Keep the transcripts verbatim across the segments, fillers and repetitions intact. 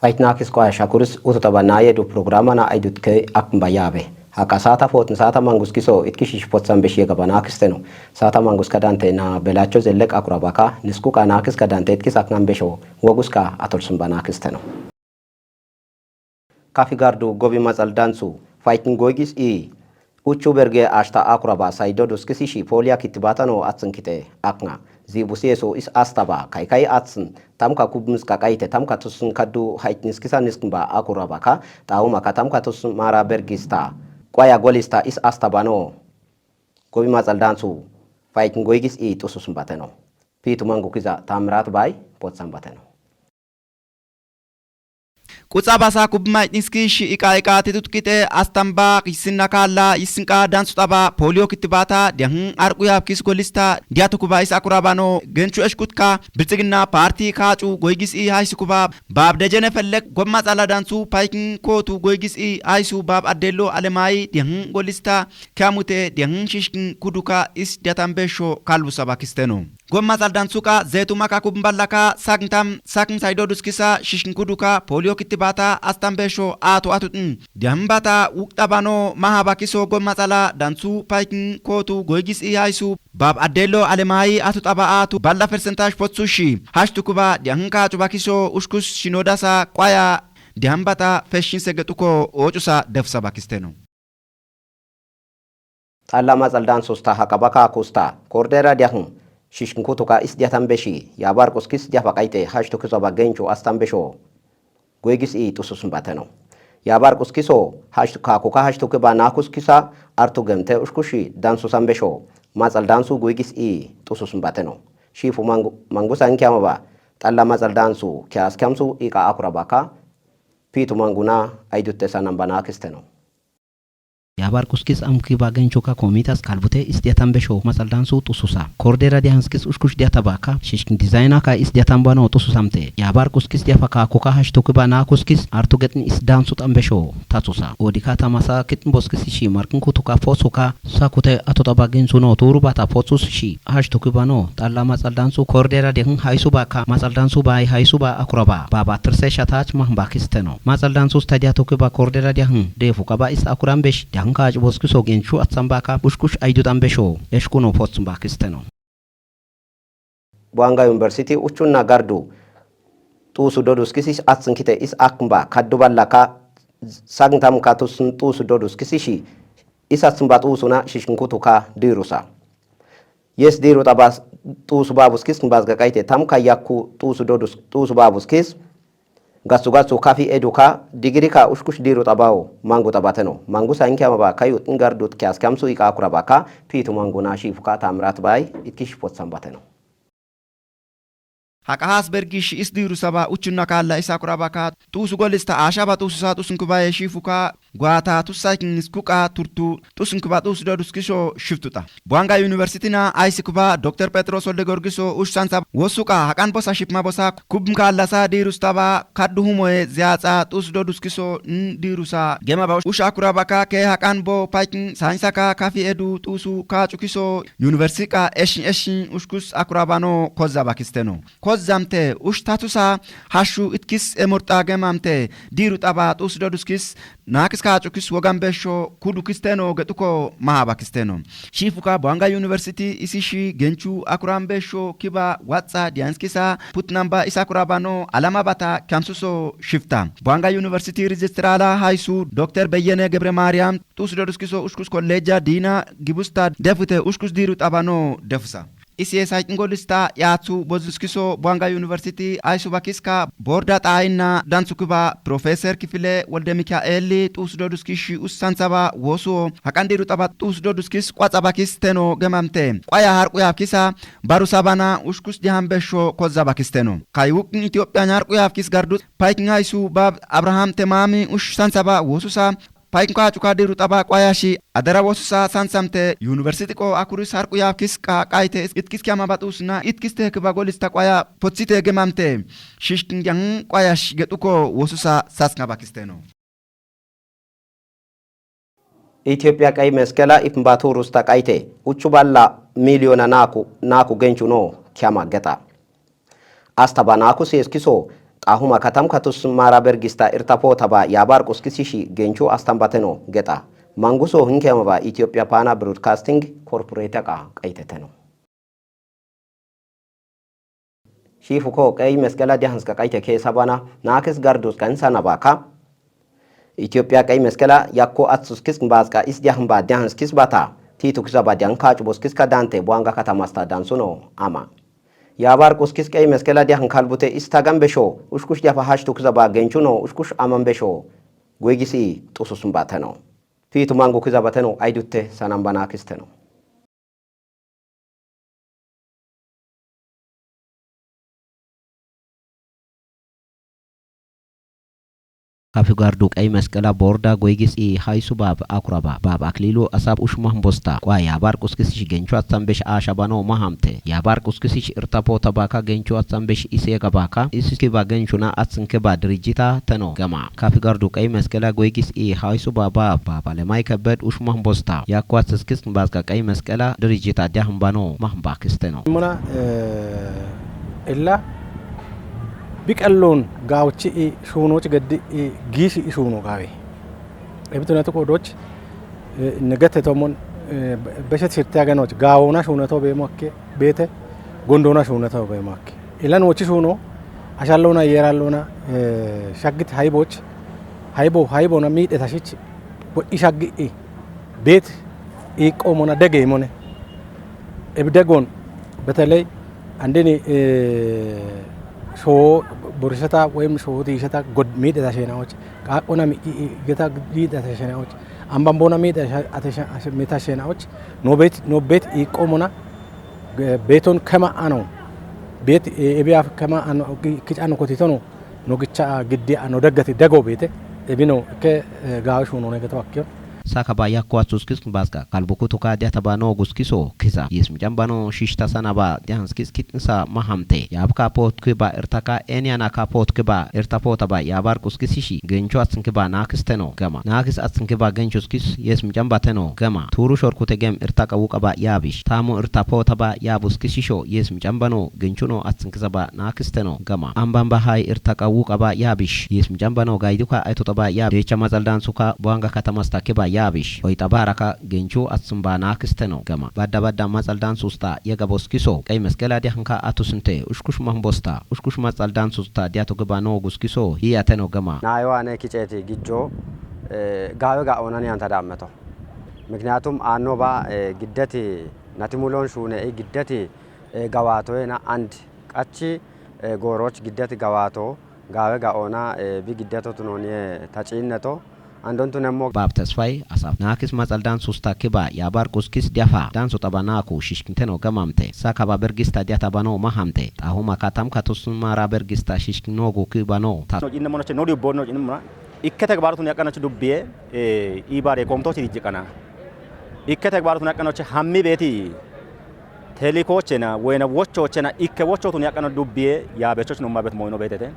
Faytnakis kwaya shakuris ututaba nayedu programa na aidut ke akmba yabe. Haka sata fotn sata mangus kiso itkishi potsan beshi gaba nakis teno. Sata mangus kadante na belacho zellek akurabaka, niskuka nakis kadante itkis akngan besho, waguska atolsumba nakis teno. Kafi gardu gobi matsal dansu, faytn goigis i, uchu berge ashta akuraba saido duskisi shi polia kitibata no atsn kite aknga. Zibu sieso is asta ba, kaikai atsn, tamka kubms kakaite, tamka tusn kaddu haitnis kisa niskn ba akuraba ka, tauma ka tamka tusn mara bergista, kwaya golista is asta ba no. Gobi matsal dansu, faytn goigis i tususn bateno. Pitu mangu kiza tamrat bai, potsan bateno. Kutsa basa kubma itniski shi ika ika titut kite astamba kisin nakala isin ka dansu taba polio kitibata diahn arkuya kis golista diatu kuba is akurabano genchu eshkutka bilchigna parti kachu goigis i haisi kuba bab dejene fellek gomma tsala dansu paikin kotu goigis i haisu bab adelo alemai diahn golista kiamute diahn shishkin kuduka is diatambesho kalbusa bakisteno. Gomma tsal dansuka, zetu maka kubmballaka, sakntam, sakn saido duskisa, shishkin kuduka, polio kitibata, astambesho, atu atutn. Diahmbata, uktabano, mahabakiso, gomma tsala, dansu, paikin, kotu, goigis i haisu, bab adelo, alemai, atutaba atu, balla percentage potsushi, hashtukuba, diahnka chubakiso, ushkus, shinodasa, kwaya, diahmbata, feshin segetuko, ochusa, defsa bakisteno. Talla matsal dansusta hakabaka kusta, kordera diahn, shishkin kutuka is diatambeshi, yabar kuskis diapakaite, hashtukiso ba genchu astambesho, goigis i tususmbateno. Yabar kuskiso, hashtuka kuka hashtukiba nakuskisa, artu gemte ushkushi, dansu sambesho, matsal dansu goigis i tususmbateno. Shifu mangu, mangusa nkiamaba, talla matsal dansu, kias kiamsu ika akurabaka, pitu manguna, aidutte sanamba nakisteno. Yabar kuskis amkiba genchuka komitas kalbute is diatambesho matsal dansu tususa. Kordera diahanskis ushkush diatabaka, shishkin dizainaka is diatambano tususamte. Yabar kuskis diafaka kuka hashtukiba nakuskis, artu getn is dansu tambesho, tatusa. Odika tamasa kitn boskis ishi markin kutuka fosuka, sakute atutaba gensuno turubata fosus ishi. Hashtukibano, talla matsal dansu kordera diahn haisuba ka, matsal dansu bai haisuba akuraba, baba terse shatach mahmbakisteno. Matsal dansu stadiatukiba kordera diahn, defukaba is akurambesh, diahnka achboskiso genchu atsambaka, ushkush aidutambesho, eshkuno fotsmbakisteno. Buanga University uchunna gardu, tusu doduskisi atsnkite is akmba, kaddu ballaka, sagngtamka tusn tusu doduskisishi, is atsmba tusuna shishkin kutuka dirusa. Yes, diru tabas, tusu babuskis, nbas gakaite, tamka yakku, tusu dodus, tusu babuskis, gasu gasu kafi eduka, digirika, ushkush diru tabao, mangu tabateno. Mangusa nkiamaba, kayut, ngardut, kias kiamsu ika akurabaka, pitu manguna shifuka, tamrat bai, itkish potsambateno. Haka has bergishi is diru saba, uchunna kalla is akurabaka, tusu golista ashaba tusu sa tusun kubaye shifuka, gwata tusu saikin niskuka turtu, tusun kuba tusu doduskisho shiftuta. Buanga University na aisi kuba, Doktor Petro Solde Gorgiso, ush sansa, wosuka, hakan bosa shipma bosa, kubm kalla sa diru staba, kaddu humoe, ziatsa, tusu doduskiso, n diru sa, gemaba, ush akurabaka, ke hakan bo, paikin, sainsaka, kafi edu, tusu, kachukiso, University ka, eshin eshin, ushkus, akurabano, kozabakisteno. Kozzamte, ush tatusa, hashu itkis emurta gemamte, diru taba tus doduskis, nakis kachukis wogambesho, kudukisteno, getuko, mahabakisteno. Shifuka Buanga University, isishi, genchu, akurambesho, kiba, watsa, dianskisa, putnamba, isakurabano, alamabata, kiamsuso, shifta. Buanga University Registrala, haisu, Doktor Beyene Gebre Mariam, tus doduskiso, ushkus kolleja, dina, gibusta, defute, ushkus diru tabano, defusa. Isi esait ngolista yatsu bozuskiso Buanga University aisubakiska borda taina dansukiba Professor Kifile Wolde Mikaeli tusu doduskishi usan saba wosuo hakan diru taba tusu doduskis kwat sabakis teno gemamte. Kwaya harkuyabkisa baru sabana ushkus diahambesho kozabakis teno. Kaiwukin Ethiopia nyarkuyabkis gardut paikin aisu bab Abraham Temami ush san saba wosusa Paik nka chuka diru taba kwaya shi, adara wosusa sansamte, University ko akuris harkuyabkis ka kaite itkis kiama batusna, itkiste kiba golista kwaya, potsite gemamte, shishkin yang kwaya shi getuko wosusa sas nga bakisteno. Ethiopia kai meskela ipmbatu rusta kaite, uchu balla miliona naku, naku genchuno, kiama geta. Asta ba naku si eskiso, Ahuma katam katus mara bergista irtapo taba yabar kuskisi shi genchu astam bateno geta. Manguso hinke ama ba Ethiopia Pana Broadcasting Corporate ka kaite teno. Shi fuko kai meskela diahans ka kaite ke sabana nakis gardus kan sana baka. Ethiopia kai meskela yakko atsuskis mbas ka is diahamba diahans kis bata. Titu kisa ba diang kach boskis ka dante buanga kata masta dan suno ama. Yabar kuskis kai meskela diahang kalbute is tagan besho. Uskush diafa hash tu kisa ba genchuno uskush aman besho. Guegisi tusus mbateno. Titu mangu kisa bateno aidutte sanam banakis teno. Kafi gardu kai meskela borda guegis i haisu bab akuraba bab aklilu asab ushmah bosta kwa yabar kuskis shi genchu atsambesh ashabano mahamte yabar kuskis shi irtapo tabaka genchu atsambesh ise gabaka isiski ba genchuna atsinke ba dirijita teno gama. Kafi gardu kai meskela guegis i haisu bab bab alemai kabet ushmah bosta yakwa siskis baska kai meskela dirijita diaham bano maham bakis teno. Muna illa biqalluun gaawchi i shuunoochi gaddi i giisi i shuunoo gaawe. Ebitunatu koodoochi nigate tomon beshet sirte aganoochi gaawoona shuunatoo beemoo akke beete gondoona shuunatoo beemoo akke. Ilan wochi shuunoo ashalloona yeeralloona shaggit haiboochi haiboo haiboona miidhe tashichi bo'i shaggi'i beet iiqqoo mona degey mone. Ebi degoon beteley andini soo borisata wayim soo tiisata god miidhe tasheena'ochi qaaqqona mi'i geta miidhe tasheena'ochi ambamboona miidhe tasheena'ochi noo beet noo beet iiqqoo mona. Beeton kema ano beet ebi af kema ano kic ano kotitono. Nogicha giddi ano daggati dago bete ebino ke gaawi shuno ne gato akkion. Saka ba yakwa suskis baska kalbuku tuka diata ba no guskiso kisa yis mjam bano shishta sana ba dianskis kitnsa mahamte yabka pot ke ba irtaka eniana ka pot ke ba irta pota ba yabar kuskisi shi gencho atsinke ba nakis teno gama nakis atsinke ba gencho skis yis mjam ba teno gama turu shor kute gem irtaka wuka ba yabish tamo irta pota ba yabuskisi sho yis mjam bano genchuno atsinke sa ba nakis teno gama ambamba hai irtaka wuka ba yabish yis mjam bano gaiduka aitota ba yab decha matsal dan suka buanga kata masta ke ba yabish oita baraka genchu atsin ba nakis teno gama badda badda matsal dan susta yaga boskiso kai meskela diahangka atusinte ushkush mahmbosta ushkush matsal dan susta diato gabano guskiso hiya teno gama. Nayo ane kicheti gijjo gawe ga onani anta dammeto. Mikniyatum ano ba giddeti natimulon shune giddeti gawato ena and Qachi gooroch giddati gawaato gaawe ga'oona bi giddato tunoon ye tachiinneto. Andon tunemmo. Baab Tesfay asaf naakis matsal dan susta kiba yaabar kuskis diafa dan sutaba naaku shishkinteno gamamte sakaba bergista diataba no mahamte tahuma katam katus mara bergista shishkin noogu kiba no ta. Nochi inne monoche nodi ubbo nochi inne mona. Ikke teg barutu ni akana chu dubbiye ibare komto chi dijikana. Ikke teg barutu ni akana chu hammi beti. Telikochena wena wochochena ikke wochotun yakano dubbiye yaabechoch no mabet moino betete.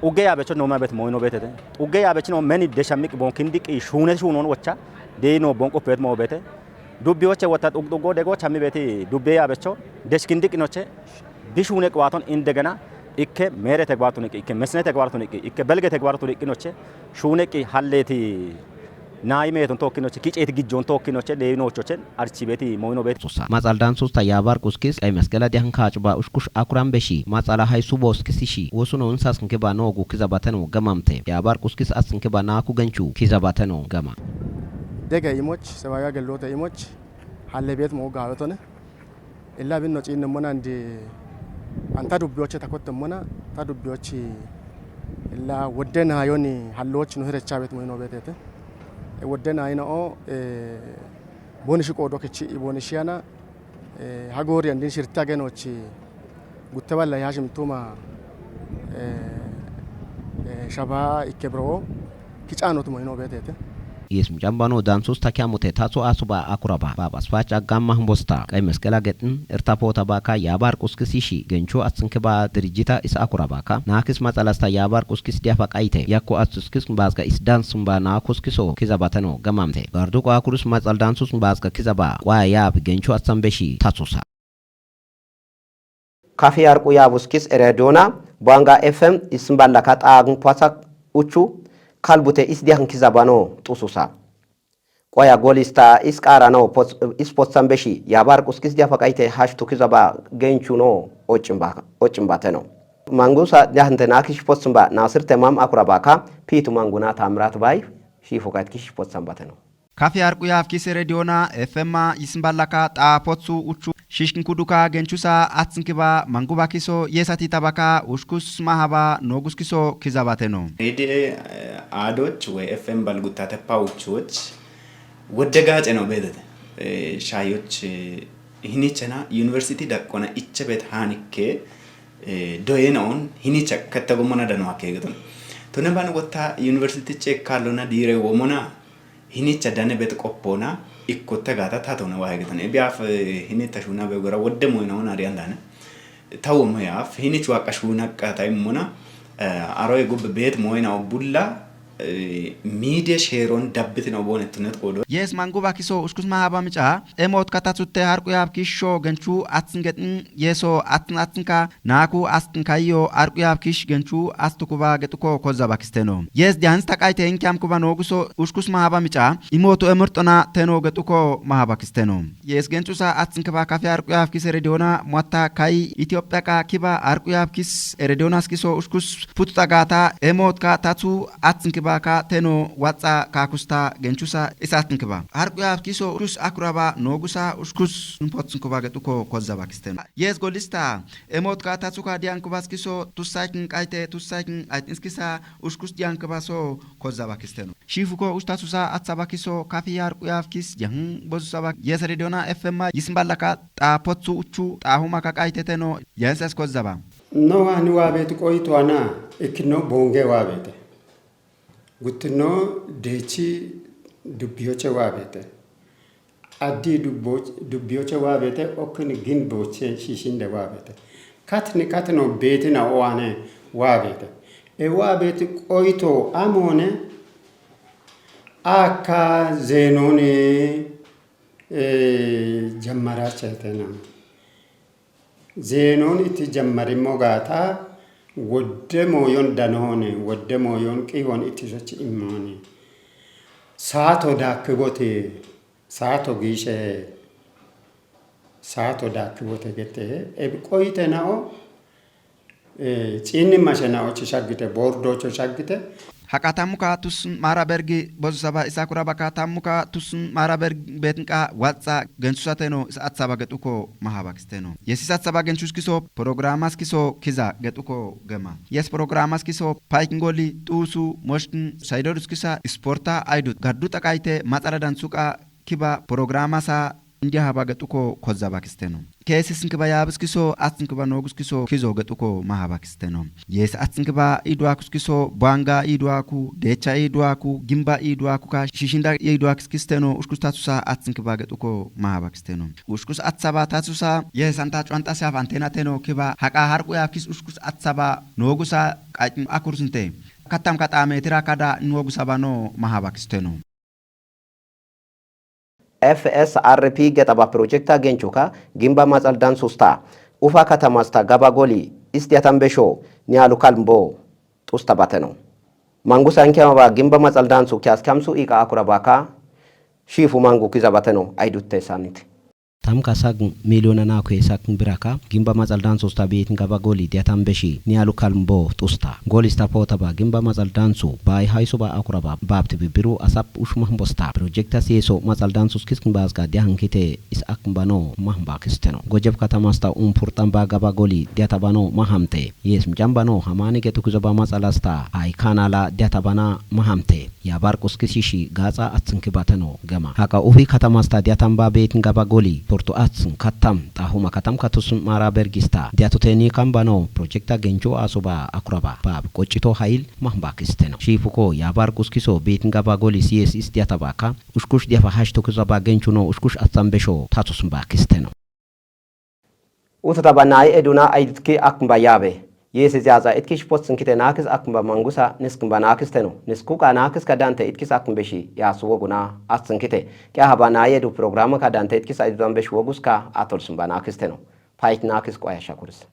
Ugge yaabechoch no mabet moino betete. Ugge yaabechoch no meni deshamik bon kindik i shune shunon wocha de no bon kopet mo bete. Dubbi woche wata uggo dego chami beti dubbiye yaabecho desh kindik inoche. Bi shune kwaton indegena ikke mere tegwartun ikke ikke mesne tegwartun ikke ikke belge tegwartun ikke inoche. Shune ki halleti. Nai metun tokki noche kicheti gijjon tokki noche de nochochen archi beti moino beti. Susa matsal dan susta yaabar kuskis ai meskela diahang kachba ushkush akuram beshi matsala hai suboskisi shi wosuno unsas kiba no gu kizabateno gamamte yaabar kuskis as kiba naaku ganchu kizabateno gama. Dega imoch sewaya gellote imoch halle bet mo gawetone. Illa bin no chiin mona ndi anta dubbi ochi takot mona ta dubbi ochi illa wodde na yoni hallo ochi no hirecha bet moino betete. Wodde na ino o boni shiko doke chi boni shiana hagori andin shirta gen ochi gutte balla yashim tuma. Shaba ikke bro kichano tuma ino betete. Yes mjambano dan susta kiamute tatsu asuba akuraba babas facha gamma humbosta kai meskela getin irta pota baka yaabar kuskisi shi gencho atsinke ba dirijita is akuraba ka nakis matsalasta yaabar kuskis diafa kaite yakko atsuskis baska is dan sumba na kuskiso kizabateno gamamte garduko akurus matsal dan sus baska kizaba kwa yaab gencho atsambeshi tatsusa. Kafi arku yabuskis eredona Bwanga F M isin ballaka tagn pwasak uchu, kalbute is diahn kizabano tususa. Kwaya goli sta is kara no, is potsan beshi, yabar kuskis diapak aite hash tu kizaba genchu no, ochimba, ochimba teno. Mangusa diahn te nakish potsan ba, nasir te mam akurabaka, pitu manguna tamrat bai, shi fukat kish potsan ba teno. Kafi arkuya afkise rediona, F M a, isin ballaka, ta potsu, uchu, shishkin kuduka, genchusa, atsin kiba, manguba kiso, yesati tabaka, ushkus mahaba, nogus kiso, kizaba teno. Ede, eh, adoch, we F M balgutate pauchoch, wede gach eno bedede. Eh, shayoch, eh, hinichana, university dakona, ichebet hanikke, eh, doyena on, hinichak, katta gomona danwa kegeton. Tuna ban wata, university che kalona dire womona, hinicha dane bet koppona, ikko tagata tatona wahegetan. Ebiaf, eh, hini tashuna be gora wodde moyna ona riandane. Tawo moyaf, hini chwa kashuna kata immona, eh, aro ego be bet moyna o bulla, eh, media share on dabbit na obone tunet kodo. Yes, manguba kiso, ushkus mahaba micha, emot kata tutte harkuya kisho, genchu, atsin getin, yeso, atsin, atsin ka, Naku astin kayo arkuya kish genchu astukuba getuko kozaba kisteno. Yes, dians tak aite inkyam kuba noguso ushkus mahaba micha, imoto emurtona teno getuko mahaba kisteno. Yes, genchusa atsin kiba kafi arkuya kis rediona, muata kai Ethiopia ka kiba arkuya kis rediona skiso ushkus pututagata, emot ka tatsu atsin kiba ka teno watsa ka kusta genchusa is atsin kiba. Arkuya kiso ushkus akuraba nogusa ushkus npotsin kuba getuko kozaba kisteno. Yes, golista. Emot ka tatsu ka diang kuba skiso, tus saikin kaite, tus saikin ait inskisa, ushkus diang kuba so, kozaba kisteno. Shifuko ushta susa, atsaba kiso, kafi yar kuya kis, jahung, bosu saba, yes rediona F M a, yismba laka, ta potsu uchu, ta huma ka kaite teno, yes es kozaba. No ani wabet koitu ana, ikino bonge wabete. Gutno dechi dubioche wabete. Addi dubbo-, dubioche wabete, okni gin boche shishinde wabete. Katni katno beti na oane wabete. E wabete koito amone, aka zenoni, e, jammara chetena. Zenon iti jammari mogata, wodde moyon danoni, wodde moyon kihon iti sochi imoni. Sato dakibote, sato gishe, sato dakibote gete, ebi koite nao, e, chini mashe nao chi shagite, bordo cho shagite. Haka tamuka tus mara bergi bozu saba isa kura baka tamuka tus mara bergi betin ka watsa gensu sateno is atsaba getuko mahaba kisteno. Yes is atsaba gensu skiso programa skiso kiza getuko gema. Yes programa skiso paikin goli tusu moshkin saido duskisa sporta aidut gadduta kaite matsala dan suka kiba programa sa India haba getuko kozaba kisteno. Kesi sin kiba yabis kiso, atsin kiba nogus kiso, kizo getuko mahaba kisteno. Yes atsin kiba idwakus kiso, bwanga idwaku, decha idwaku, gimba idwaku ka, shishinda idwakis kisteno, ushkus tatsusa atsin kiba getuko mahaba kisteno. Ushkus atsaba tatsusa, yes anta chuanta siaf antena teno kiba, haka harku ya kis ushkus atsaba nogusa, akur sinte. Katam kata metira kada nogusa bano mahaba kisteno. F S R P geta ba proyekta genchuka gimba matsal dan susta. Ufa kata masta gaba goli is diatan besho ni alu kalmbo tusta bateno. Mangusa inkyama ba gimba matsal dan su kyas kyamsu ika akura baka shifu mangu kiza bateno aidutte sanit. Tamka sagn milyona na kwe sagn biraka, gimba matsal dan susta bitin gaba goli diatan beshi, ni alu kalmbo tusta. Goli sta pota ba gimba matsal dan su, bai hai suba akura ba, bab tibi biru asap ushmah bosta. Proyekta sieso matsal dan sus kiskin baska diahang kite is akn bano mahmba kisteno. Gojab kata masta umpur tamba gaba goli diata bano mahamte. Yes mjam bano hamani getu kuzaba matsala sta, ai kanala diata bana mahamte. Yabar kuskis ishi gatsa atsn kiba teno gema. Haka ufi katam asta diatam ba betin gaba goli, portu atsn katam, tahuma katam katus mara bergista, diatu teni kambano, proyekta gencho aso ba akuraba, bab, kochito hail, mahmba kisteno. Shifuko, yabar kuskiso, betin gaba goli, siesis diata baka, ushkush diafa hashto kuzaba genchuno, ushkush atsam besho, tatus mba kisteno. Utata ba nai eduna aidutki akmba yabe. Yesi ziaza itki shpotsin kite nakis akmba mangusa niskmba nakis teno. Niskuka nakis kadante itkis akmbeshi ya suwoguna atsin kite. Kya haba nai edu programa kadante itkis aidutan beshi woguska atolsimba nakis teno. Pait nakis kwaya shakuris.